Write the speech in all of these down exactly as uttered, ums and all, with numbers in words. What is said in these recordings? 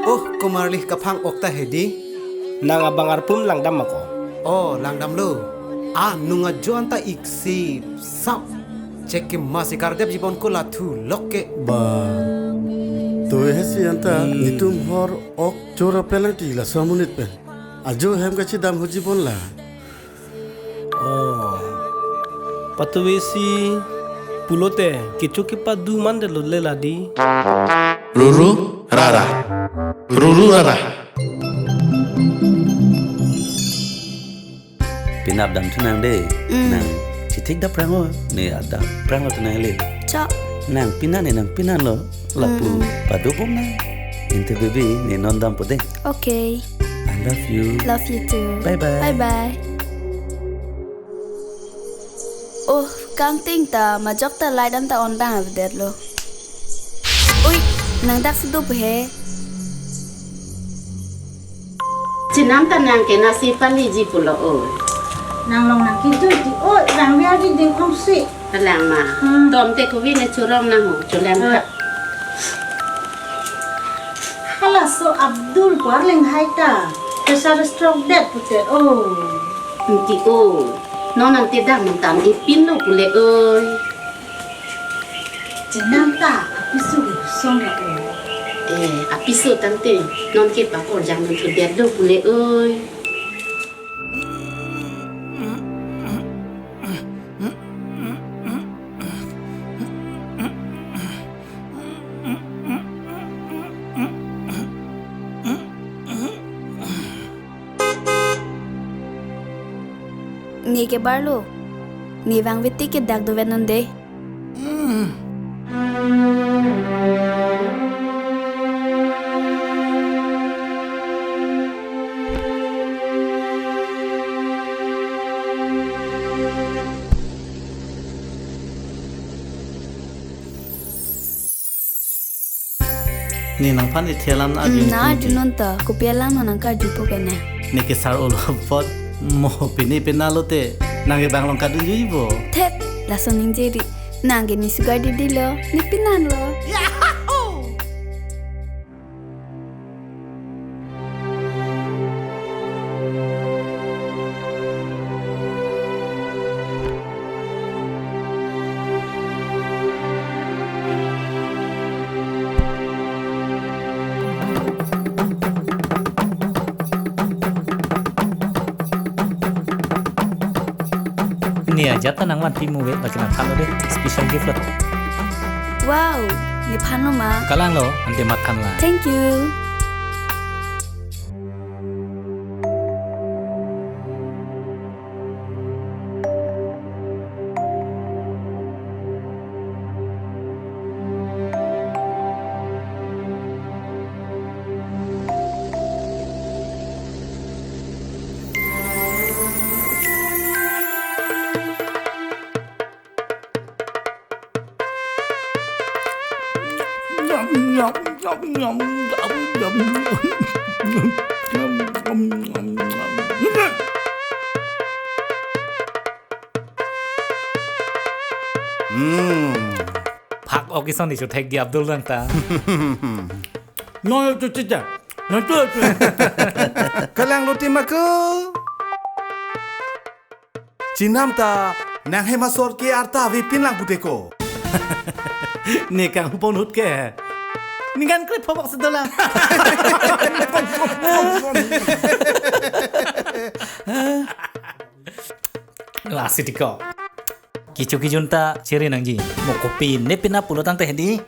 Oh, komarli kaphang-ok ta hedi. Nang abang arpum langdam ma ko? Oh, langdamlo. Ah, nung ajo anta iksi sap. Chek ke masi kardep jibon ko la thu lok ke. Ba. Tuwe hesi anta Hmm. netum hor ok chora pelangti laso amonit pen. Ajo hem kachidam ho jibon la. Oh. Patuwe si pulote kecho kepadu mandetlo le la di. Ruru rara. Ruru rara. Penap dam thu nang de. Mm. Nang chithik dapprang o. Ne adapprang o thu nang le. Chok. Nang pinan ne nang pinan lo. Lapu Mm. padobom nang. Inte baby ne non dampo de. Okay. I love you. Love you too. Bye bye. Bye bye. Oh, kangting ta majok ta light an ta on bang avedetlo. Ui, nang dak si do pu he. Chenam ta nang ke nasi pali ji pulo o. Nang long nang kijui di o, rang biar di ding ong si. Kalang ma. Hmm. Tom te kuvi ne churong nang ho, chulang Eh. kha. Halaso Abdul pu arleng hai ta. Pressure stroke det pute o. Nti o. Non ante dak mentam ipin lo pule oi. Chenam ta apiso ke song ra o. Eh, apiso tangte non ke pakor jang non thu det lo pule oi. Ne ke barlo. Ne vangvete ke dak doven non de. Ne nangphan ithia alam na Hmm, arjun na tingki. Arjun non ta, kopi alam nang karjupo kena. Ne ke sar olo apot mo pine pina lote, nang ke bang long kadun juji bo. Thet, lason ningje ri, nang ke ne sugar daddy lo, ne pinan lo. Yahoo! Ne ajat ta nangvan pi muve, lake nangphan lo de, special gift lo. Wow, nephan lo ma? Kalang lo, ante mathan la. Thank you. Hmm. Phak-ok ison di chuthek di Abdul nang ta. No, no, tu, tu, tu. No, tu, tu. Kalang lo ti ma ko. Chenam ta nang hem asor ke arta avepin lang pute ko. Ne kang hupon hut ke. Ningkan krip phobok sedola. Lasi tiko. Kecho kejun ta chere nangji. Mo kopi ne pina pulo tangte hedi.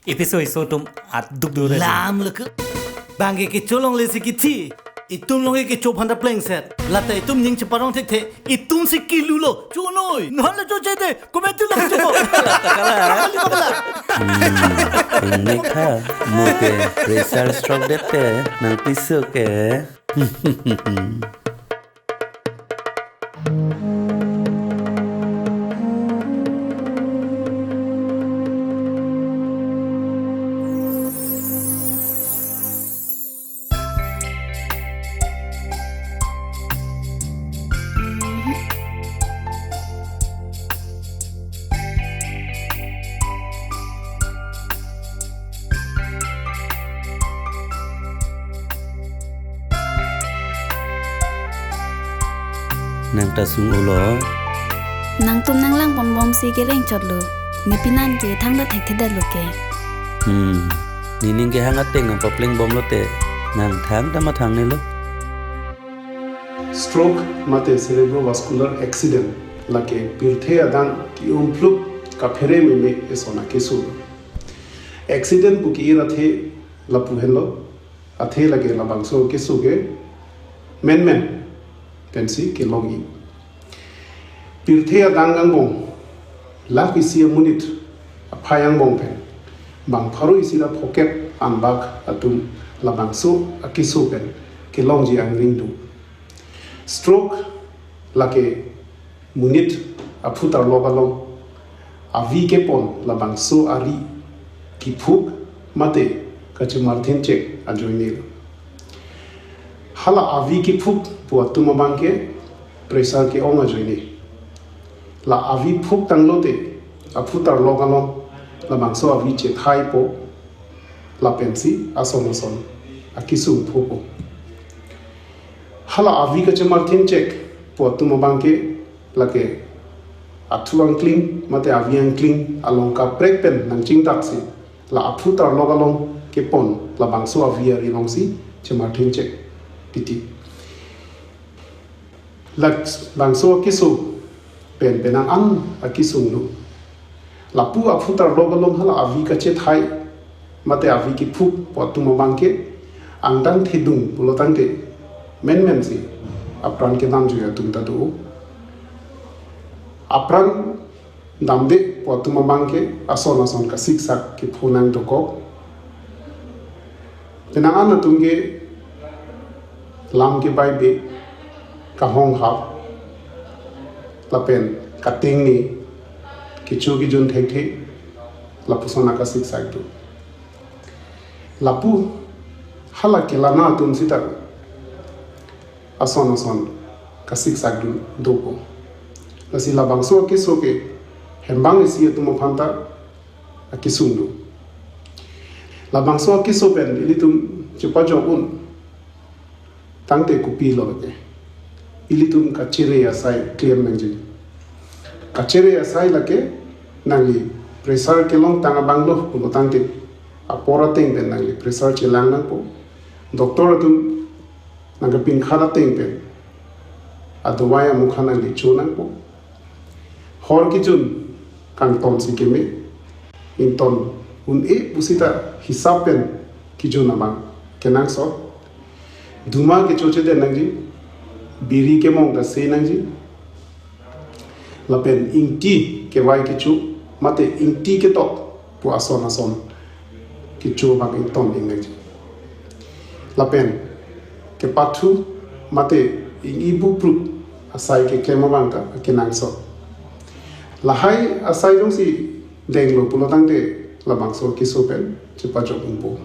Episode iso atum aduk dure. Lam leke. Bang ke kecho longle si kithi. Itum long ke kecho aphan ta plengset. Lata itum ning cheparong thekthe. Itum si kilu lo. Chonoi. Non le choche de. Kometi lo chopo. Kali bakla. Hmm, ingnek tha. Mo ke pressure stroke det te. Nangpiso ke. Nang ta sung-olo. Nangtum nanglang ponbomsi kereng chotlo. Ne penan ke thangta thekthedetlo ke. Hmm. Nening kehang ateng nang papleng bomlo te. Nang thangta mathangnelo. Stroke mate cerebrovascular accident lake pirthe adang ke-umphluk kaphere meme eson akeso. Accident pu ke-ir athe lapu henlo, athe lake labangso akeso ke menmen pensi kelongji. Pirthe adang angbong, lakh isi amonit aphai angbong pen bang pharo isi ra phokep anbak atum labangso akeso pen kelongji angring do. Stroke lake monit aphu tarlok along avi kepon labangso ari kiphuk mate kachemarthinchek ajoine. Hala avi kiphuk pu atum abang ke pressure ke-ong ajoine. La avi phuk tanglote aphu tarlok along labangso avi chethaipo, lapensi ason ason akesung phopo. Hala avi kachemarthinchek pu atum abang ke lake athu angkling mate avi angkling along kaprek pen nangchingdaksi la aphu tarlok along kepon labangso avi ari alongsi chemarthinchek titi. Labangso akeso pen penang an akesung lo. Lapu aphu tarlok along hala avi kachethai mate avi kiphuk pu atum abang ke angdeng thedung pulotangte menmensi apran kedamjui atum ta do. Apran damde pu atum abang ke ason ason kasiksak kepho nangdokok. Penang an atum ke lam kebaibe, kahong hap, lapen katengne, kecho kejun thekthe, lapuson akasiksak do. Lapu hala kelana atum sita ason ason kasiksak do dopo. Lasi labangso akeso ke hembang isi atum aphanta akesung do. Labangso akeso pen ilitum chepajok un tangte kopilo lake, ilitum kachere asai klem nangji. Kachere asai lake nangli pressure kelongtang abang lo pulotangte apor ateng pen nangli pressure chelang nangpo. Doctor atum nangkapinkhat ateng pen adawai amukha nangli cho nangpo. Hor kejun kangtonsi keme, ington un-e pusita hisap pen kejun abang kenangsot. Duma kechochedet nangji, biri kemong ta se nangji, lapen ingti kevai kecho mate ingti ketok pu ason ason kecho abang ington ding nangji. Lapen kepathu mate ing-i buprup asai keklem abang ta akenangsot. Lahai asai jongsi denglo pulotangte labangso akeso pen chepajok unpo.